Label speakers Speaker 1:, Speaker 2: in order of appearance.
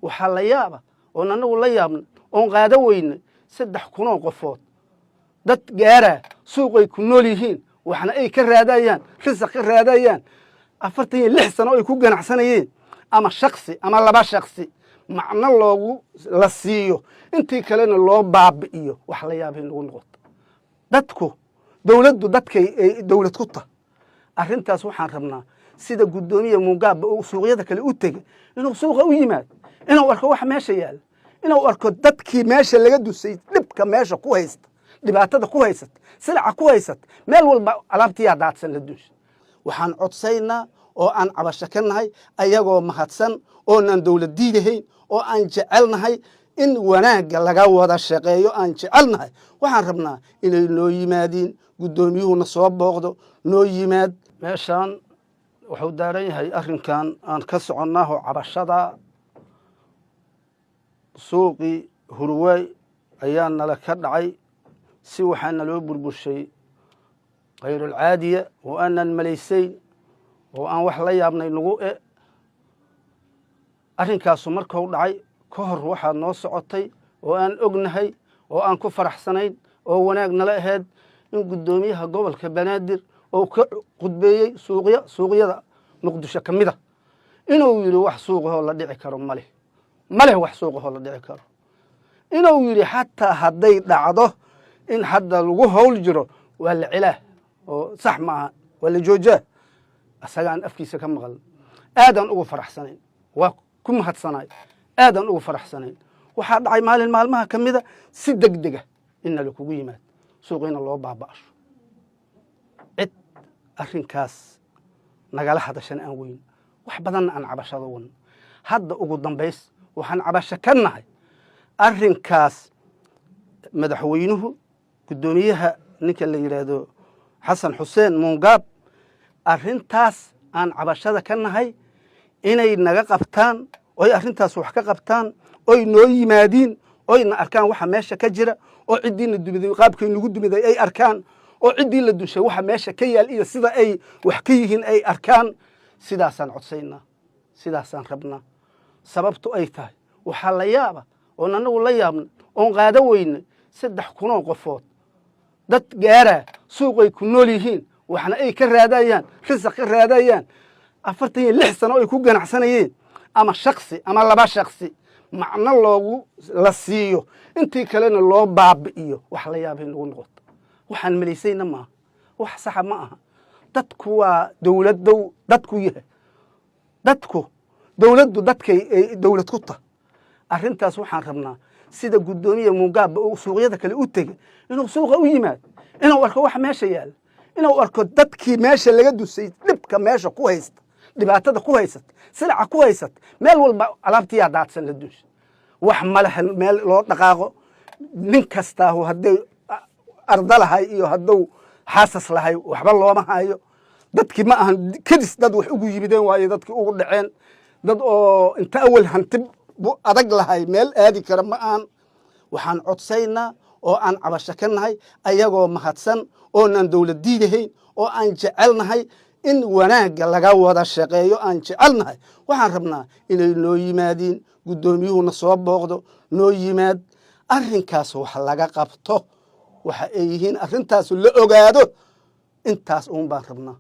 Speaker 1: Waxaa la yaaba oon annagu la yaabna oon qaado weyne 3000 oo qofood dad gaaraa suuqay ku nool yihiin, waxna ay ka raadayaan, risaq ka raadayaan, 46 sano ay ku ganacsanayeen, ama shaksi ama laba shaksi macno loogu la siiyo, intii kalena loo baabi'iyo. Wax la yaabay nagu noqoto. Dadku dowladdu dadkay ay dowlad ku tah. Arrintaas waxaan rabnaa sida guddoomiye Mugaabba uu suuqyada kale u tegey inuu suuqa u yimaado, inuu arko waxa meesha yaalla, inuu arko dadkii meesha laga dusay, dhibka meesha ku haysta, dhibaatada ku haysata, silaca ku haysata. Meel walba alaabtiyaa daadsan la dunsha. Waxaan codsaynaa oo aan cabasho ka nahay, ayagoo mahadsan oonaan dowlad diidahayn oo aan jecelnahay in wanaagga laga wada shaqeeyo aan jecelnahay, waxaan rabnaa inay noo yimaadiin, guddoomiyuhuna soo booqdo, noo yimaad. Meeshaan wuxuu daaran yahay arrinkan aan ka soconnaahoo cabashada suuqii Hurwaay ayaa nala ka dhacay. Si waxaa naloo burburshay khayrulcaadiya oo aanan malaysayn oo aan wax la yaabnay nagu e. Arrinkaasu markau dhacay ka hor waxaa noo socotay oo aan ognahay oo aan ku faraxsanayn oo wanaag nala ahayd in guddoomiyaha gobolka Banaadir oo ka khudbeeyey suuqyada Muqdisho ka mid a, inuu yidhi wax suuqahoo la dhici karo maleh, maleh wax suuqahoo la dhici karo. Inuu yidhi xataa hadday dhacdo in hadda lagu hawl jiro, waa la celaa oo sax maaha, waa la joojaa. Asagaan afkiisa ka maqal aadaan ugu faraxsanayn, waa ku mahadsanaay, aadaan ugu faraxsanayn. Waxaa dhacay maalin maalmaha ka mida si deg dega inna lakugu yimaado suuqiina loo baaba'asho, cid arrinkaas nagala hadashana aan weyn, wax badanna aan cabashada wadno. Hadda ugu dambays waxaan cabasho ka nahay arrinkaas madaxweynuhu, guddoomiyaha ninka la yidhaahdo Xasan Xuseen Muungaab. Arrintaas aan cabashada ka nahay inay naga qabtaan, oy arrintaas wax ka qabtaan, oy noo yimaadiin, oyna arkaan waxa meesha ka jira, oo ciddiina dumiday qaabkay nagu dumiday ay arkaan, oo ciddii la dunshay waxa meesha ka yaal iyo sida ay wax ka yihiin ay arkaan. Sidaasaan codsaynaa, sidaasaan rabnaa. Sababtu ay tahay waxaa la yaaba oon annagu la yaabna oon qaado weyne 3000 oo qofood dad gaaraa suuqay ku nool yihiin, waxna ay ka raadayaan, risaq ka raadayaan, 46 sano ay ku ganacsanayeen, ama shaksi ama laba shaksi macno loogu la siiyo, intii kalena loo baabi'iyo. Wax la yaabay nagu noqoto. Waxaan malaysayna maaha, wax saxa ma aha. Dadku waa dowladdow dadku yahay, dadku dowladdu dadkay ay dowlad ku tah. Arrintaas waxaan rabnaa sida guddoomiye Mugaabba uu suuqyada kale u tegey inuu suuqa u yimaado, inuu arko waxa meesha yaalla, inuu arko dadkii meesha laga dusay, dhibka meesha ku haysta, dhibaatada ku haysata, silaca ku haysata. Meel walba alaabtiyaa daadsan la dunsha. Wax malaha meel loo dhaqaaqo. Nin kastaahu hadday arda lahay iyo hadduu xaasas lahay, waxba looma hayo. Dadkii ma ahan kedis dad wax ugu yimideen waayo dadkii ugu dhaceen. Dad oo inta awal hanti adag lahay meel aadi kara ma ahan. Waxaan codsaynaa oo aan cabasho ka nahay, ayagoo mahadsan oonaan dowlad diidahayn oo aan jecelnahay in wanaagga laga wada shaqeeyo aan jecelnahay, waxaan rabnaa inay noo yimaadiin, guddoomiyuhuna soo booqdo, noo yimaad, arrinkaas wax laga qabto, waxa ay yihiin arrintaas la ogaado. Intaas uun baan rabnaa.